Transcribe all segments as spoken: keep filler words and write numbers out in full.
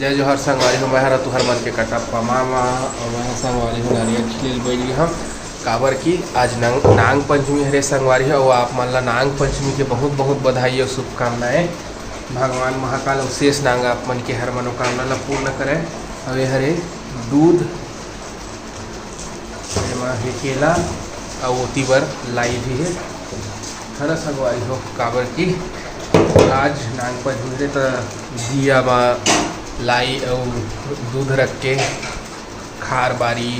जय जोहार संगवारी हो, मैं हरा तुहर मन के कटप्पा मामा, अउ मैं संगवारी हो नारियल छिले ल बैठ गे हंव, काबर कि आज नांग, नांग पंचमी हरे संगवारी हो, अउ आप मन ला नांग पंचमी के बहुत बहुत बधाई अउ शुभकामनाएं। भगवान महाकाल अउ शेष नांग आप मन के हर मनोकामना ला पूर्ण करे। अउ ये हरे दूध, एमा हे केला, अउ ओती बर लाई भी हे। हरा संगवारी हो, काबर कि आज नांग पंचमी रे त दिया म लाई अउ दूध रख के खार बारी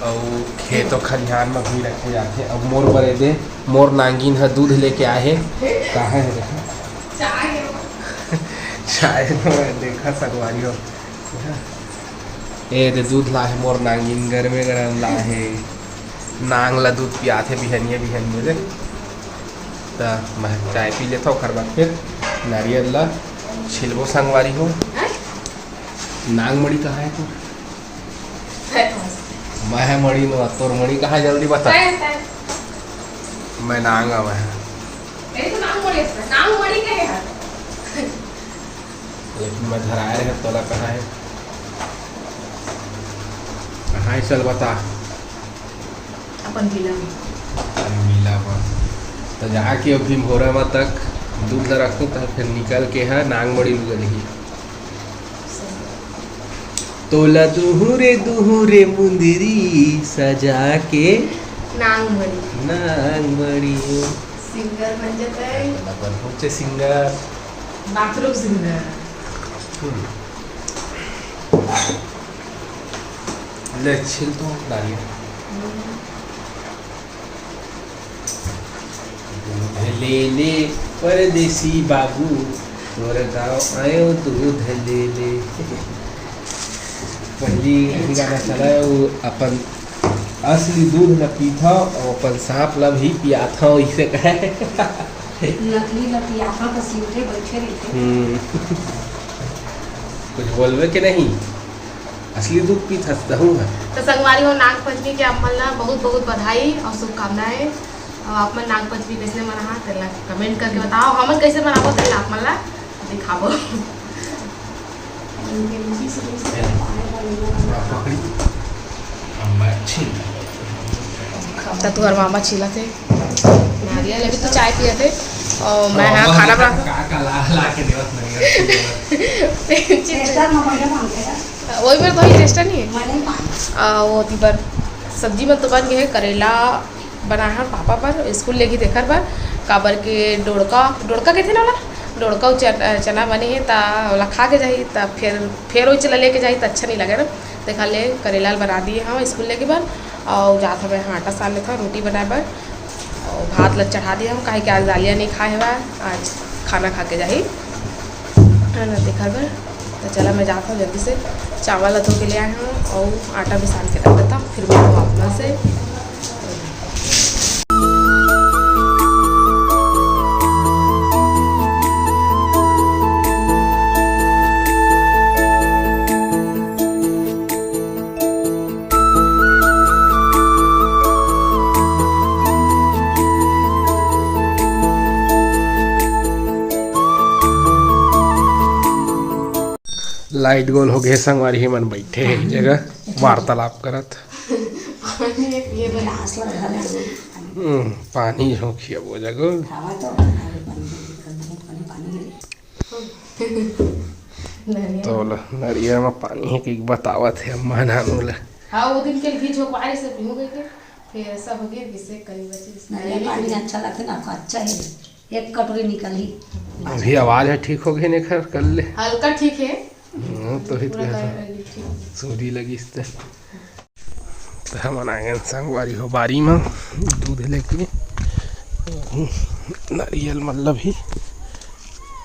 अउ खेत अउ खलिहान म भी रखे जाथे। अउ मोर बरे दे, मोर नांगिन ह दूध लेके आए हे। कहाँ हे देखा? चाय। चाय म देखा संगवारी हो। ए दे दूध लाहे मोर नांगिन, गरमे गरम लाहे। नांग ला दूध पियाथे बिहनिया बिहनिया दे। त मैं चाय पी लेथव, ओखर बाद फिर नारियल ला छिलबो संगवारी हो। नांग मड़ी कहाँ हे तोर? मैं ह मड़ी नोहंव, तोर मड़ी कहाँ हे जल्दी बता। मैं नांग आवे हंव। लेकिन मैं धराए रहे तोला कहाँ हे? कहाँ हे चल बता। अपन मिला में। अपन मिला में। त जाके अभी भोरा म तक दूध ल रखहूँ, त फिर निकल के ह नांग मड़ी लुगलही। तोला दुहूँ रे दुहूँ रे मुंदरी सजा के नांग मड़ी। नांग मड़ी। सिंगर बन जाता है। अपन पहुंचे सिंगर। Bathroom singer. हम्म। ले छिल तो नारियल। दूध ले ले परदेसी बाबू, तोर गाँव आयो दूध ले ले। पहली अभी गाना चला है, वो अपन असली दूध ल पीथव अउ अपन सांप ल भी पियाथव, इसे कहे। नकली ल पियाथव तो सिंगरे बैठे रहिथे। हम्म। कुछ बोलबे के नहीं, असली दूध पीथस तहूँ ह। तो संगवारी हो, नाग पंचमी के आप मन ला बहुत बहुत बधाई अउ शुभकामनाएं। अउ आप मन नाग पंचमी कइसने मनाहा, तेला कमेंट करके बताओ। हमन कइसे मनाबो, तेला आप मन ला दिखाबो। त तुहर मामा छीलत हे नारियल, अभी तो चाय पियत हे। अउ मैं ह खाना बना का, का ला, ला के देवत नारियल छीलत। टेस्टर म बढ़िया मांगथे का? वही मेरे तो ही टेस्टर नहीं है। मैं नहीं पानी। आ, वो ओती बर सब्जी मन तो बन गे हे, करेला बनाए हन पापा बर, स्कूल लेगी तेखर बर, काबर के डोड़का, डोड़का कहिथे ना ओला, डोड़का अउ चन-, चना बने हे, त ओला खा के जाही, त फेर, फेर ओइच ला लेके जाही, त अच्छा नहीं लगे ना। तेखर ले करेला ल बना दिए हंव स्कूल लेगे बर, अउ जात हवय आटा सान लेथंव रोटी बनाए बर, अउ भात ल चढ़ा दिए हंव, काहे कि आज दालिया नहीं खाए हवय, आज खाना खा के जाही, है ना, तेखर बर। त चला, मैं जात हंव जल्दी से, चावल ल धो के ले आए हंव, अउ आटा भी सान के रख देथंव, फिर मिलथंव आप मन से। लाइट गोल हो गे संगवारी, हमन बइठे हे एक जगह वार्तालाप करत। पानी पिए बर। प्यास लगत हे। हम्म, पानी झोंकी अब वो जगह। हवा तो पानी, पानी, पानी, पानी, पानी, पानी। नरिया। तो ला, नरिया में पानी हे कि बतावत हे अम्मा नानू ला। हाँ, वो दिन के भी झोंकवारी से पीहूं कहिके, फिर ऐसा हो गया कि से कहीं बचे। नरिया पानी अच्छा लगथे ना, आपका अच्छा है। एक कटोरी निकल ही। अभी आवाज ह ठीक हो गे ने खर कर ले। हल्का ठीक है। हम्म, तो ही पूरा तो कर-, ठीक। सूजी लगिस ते। त हमन आ गेन संगवारी हो बारी म दूध लेके। नारियल मतलब ही।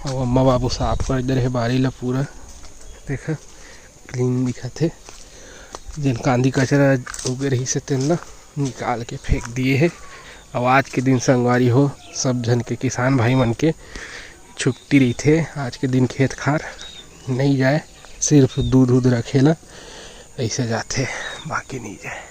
अउ अम्मा बाबू साफ कर दे रहे बारी ल पूरा। देखा। क्लीन दिखत हे। जेन कांदी कचरा उगे रहिस हे, तेन ल निकाल के फेंक दिए हे। अउ आज के दिन संगवारी हो, सब झन के, किसान भाई मन के छुट्टी रहिथे। आज के दिन खेत खार नइ जाए, सिर्फ दूध उध रखे ला अइसे जाथे, बाकी नइ जाए।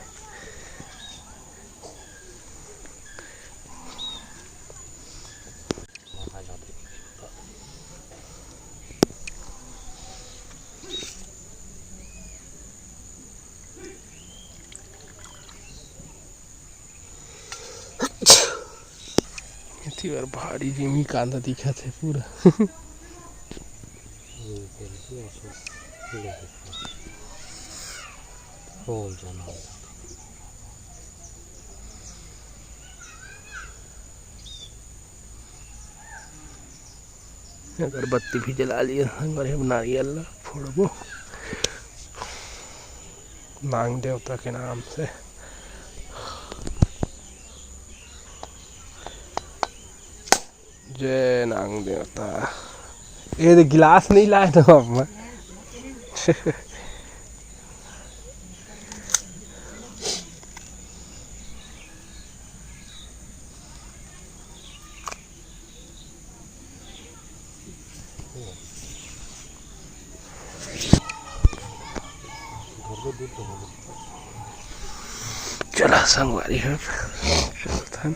एती बर भारी जिमी कांदा दिखत हे पूरा। अगरबत्ती भी जला लिए, संगवारी हो, नारियल ला फोड़बो नांग देवता के नाम से। जय नांग देवता। ए दे गिलास नहीं लाए ना अब मैं। चला संगवारी हो, चलथन।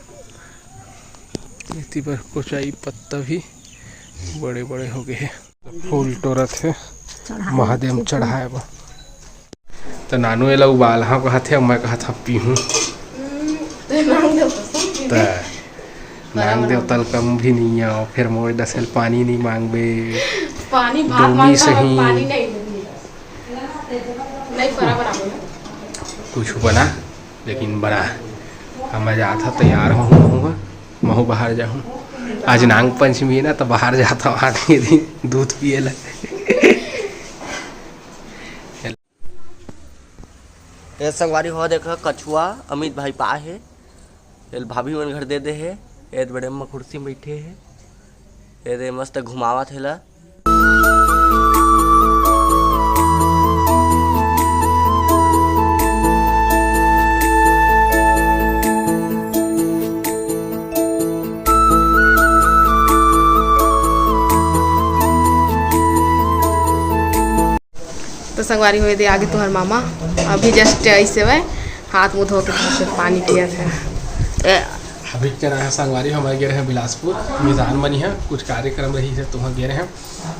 एती बर कोचाई पत्ता भी बड़े बड़े हो गए हे। फूल टोरत हे चढ़ाए महादेव बर। चढ़ाए बर। त नानू एला उबालहा कहत हे, मैं कहत हव पीहूं। हम्म, त नांग देवता सब पीबे। त नांग देवता ल कम भी नहीं आओ, फिर मोर डसेल पानी नहीं मांगबे। पानी भात डोमी मांगता सही। पानी नहीं दूंगी। नहीं, फरा बना दो। कुछ बना, लेकिन बना। अब मैं जात हव, तैयार होहूं, महूं बाहर जाहूं। आज नांग पंचमी हे ना, त बाहर जात हव, आज के दिन दूध पिए ला। ए संगवारी हो, देखा कछुआ अमित भाई पाए हे, एल भाभी मन घर दे दे हे। ए दे बड़े अम्मा कुर्सी में बैठे हे, ए दे मस्त घुमावत हे ला। तो संगवारी हो, ए दे आगे तुहर मामा, अभी just ऐसे हुए हाथ मुंह धो के फिर पानी पियत हे। ए, अभी के रहे संगवारी, हमर गे रहे बिलासपुर, मिजान मनी हे, कुछ कार्यक्रम रहिस हे, तो वहाँ गे रहे।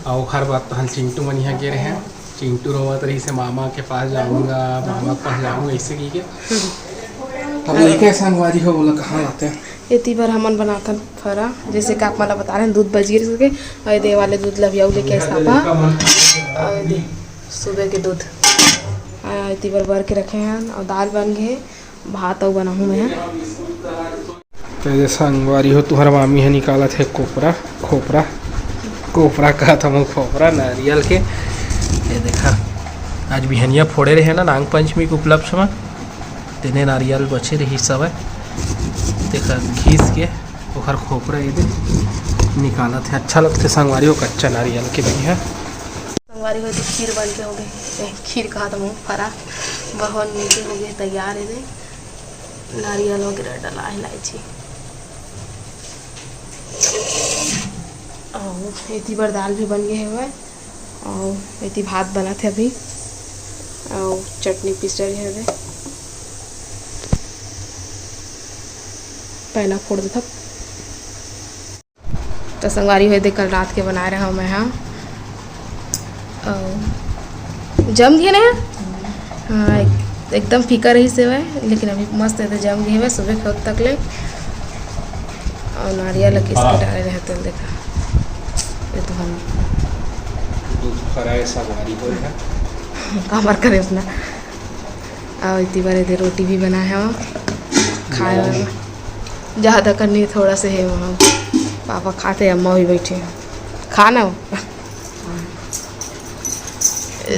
अउ ओखर बाद तहन चिंटू मन यहाँ गे रहे, चिंटू रोवत रहिस हे, "मामा के पास जाऊंगा, मामा के पास जाऊंगा," ऐसे कहिके। अब लइका संगवारी हो, बोला कहाँ लाते हैं? एती बर हमन बनाथन फरा, जैसे कि आप मन ला बता रहे हैं, दूध बच गिर सके, अउ ए दे वाले दूध ला भी अउ लेके आइस पापा, अउ ए दे सुबह के दूध, आ, एती बर बर के रखे हैं, अउ दाल बन गए, भात अउ बनाहूँ मैं। तो ये संगवारी हो, तुहर मामी ह निकालत हे कोपरा, खोपरा, कोपरा कहत हूँ, खोपरा नारियल के। ये देखा, आज बिहनिया फोड़े रहे ना नांग पंचमी के उपलक्ष्य में, तेने नारियल बचे रही सब। देखा, घिस के ओखर खोपरा ये दे निकालत हे। अच्छा लगथे संगवारी हो, कच्चा नारियल के बिहा। संगवारी हो, तो खीर बन के हो गए। ए, खीर कहा तो मुँह फरा, बहुत नीचे हो गए तैयार है। नारियल वगैरह डला है, इलायची। अउ एती बर दाल भी बन गए हवय। अउ एती भात बनत हे अभी। अउ चटनी पीस डरे हवे। पैना फोड़ देथव। तो संगवारी हो, दे कल रात के बनाए रहा मैं, हाँ, अउ जम गए ना। हाँ, एक-, एकदम फीका रही से हुआ है, लेकिन अभी मस्त है, तो जम गए हुए सुबह के तक ले। अउ नारियल किस के डाले रहे, तो देखा, ये तो हम दूध फराए संगवारी हो रहा। कामर करे अपना। अउ एती बर एदे रोटी भी बनाए हवं खाए बर। ज़्यादा कर नहीं, थोड़ा से हे वहाँ। पापा खाते, अम्मा भी बैठे हैं। खा ना वो।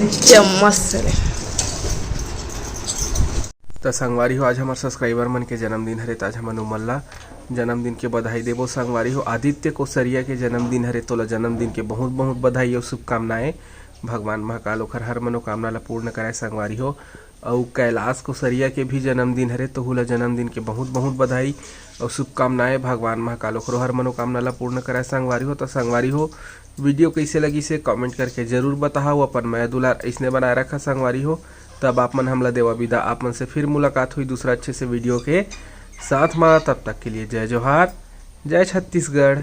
चम्मच से ले। त संगवारी हो, आज हमर subscriber मन के जन्मदिन हरे, त आज हमन उमन ला जन्मदिन के बधाई देबो। संगवारी हो, आदित्य कोसरिया के जन्मदिन हरे, तोला जन्मदिन के बहुत बहुत बधाई अउ शुभकामनाएं। भगवान महाकाल ओखर हर मनोकामना ला पूर्ण कराए संगवारी हो। अउ कैलाश कोसरिया के भी जन्मदिन हरे, तोहू ला जन्मदिन के बहुत बहुत बधाई अउ शुभकामनाएं। भगवान महाकाल ओखरो हर मनोकामना ला पूर्ण कराए संगवारी हो। तो संगवारी हो, video कैसे लगी से comment करके जरूर बताहा। अपन मया दुलार ऐसने बनाए रखा संगवारी हो। तब आप मन हमला देवा विदा, आप मन से फिर मुलाकात हुई दूसरा अच्छे से video के साथ मा। तब तक के लिए जय जोहार, जय छत्तीसगढ़।